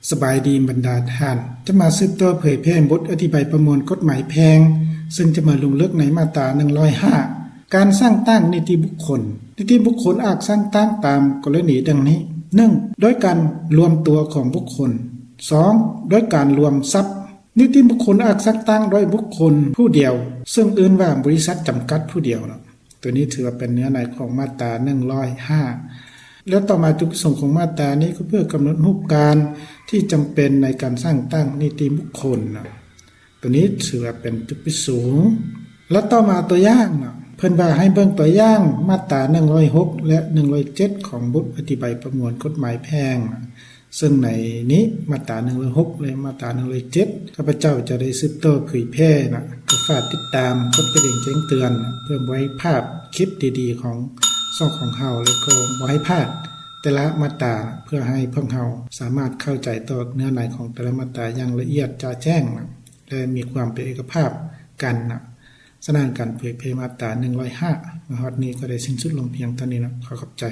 ສະບາຍດີບັນດາທ່ານ, ຈະມາສືບຕໍ່ເຜີຍແຜ່ບົດອະທິບາຍປະມວນກົດໝາຍແພ່ງ, ເຊິ່ງຈະມາລົງເລິກໃນມາດຕາໜຶ່ງຮ້ອຍຫ້າ ການສ້າງຕັ້ງນິຕິບຸກຄົນ. ນິຕິບຸກຄົນອາດສ້າງຕັ້ງຕາມກໍລະນີດັ່ງນີ້, ໜຶ່ງ ໂດຍການລວມຕົວຂອງບຸກຄົນ, ສອງ ໂດຍການລວມຊັບ. ນິຕິບຸກຄົນອາດສ້າງຕັ້ງໂດຍບຸກຄົນຜູ້ດຽວ, ເຊິ່ງເອີ້ນວ່າບໍລິສັດຈຳກັດຜູ້ດຽວເນາະ. ຕົວນີ້ຖືວ່າເປັນເນື້ອໃນຂອງມາດຕາໜຶ່ງຮ້ອຍຫ້າ. ແລ້ວຕໍ່ມາຈຸດປະສົງຂອງມາດຕານີ້ກໍເພື່ອກຳນົດຮູບການທີ່ຈຳເປັນໃນການສ້າງຕັ້ງນິຕິບຸກຄົນນະ. ຕົວນີ້ຖືວ່າເປັນຈຸດປະສົງ. ແລ້ວຕໍ່ມາຕົວຢ່າງນະ, ເພິ່ນວ່າໃຫ້ເບິ່ງຕົວຢ່າງມາດຕາໜຶ່ງຮ້ອຍຫົກ ແລະ ໜຶ່ງຮ້ອຍເຈັດ ຂອງບົດອະທິບາຍປະມວນກົດໝາຍແພ່ງນະ. ເຊິ່ງໃນນີ້ມາດຕາໜຶ່ງຮ້ອຍຫົກ ແລະ ມາດຕາໜຶ່ງຮ້ອຍເຈັດ ຂ້າພະເຈົ້າຈະໄດ້ສືບຕໍ່ເຜີຍແຜ່ນະ, ກໍຝາກຕິດຕາມ ກົດກະດິ່ງແຈ້ງເຕືອນ ເພື່ອບໍ່ໃຫ້ພາດຄລິບດີໆຂອງຊ່ອງຂອງເຮົາ ແລະ ກໍບໍ່ໃຫ້ພາດແຕ່ລະມາດຕາ ເພື່ອໃຫ້ພວກເຮົາສາມາດເຂົ້າໃຈຕໍ່ເນື້ອໃນຂອງແຕ່ລະມາດຕາຢ່າງລະອຽດຈະແຈ້ງນະ ແລະ ມີຄວາມເປັນເອກະພາບກັນນະ. ສະນັ້ນ ການເຜີຍແຜ່ມາດຕາໜຶ່ງຮ້ອຍຫ້າ ມາຮອດນີ້ກໍໄດ້ສິ້ນສຸດລົງພຽງເທົ່ານີ້ນະ. ຂໍຂອບໃຈ.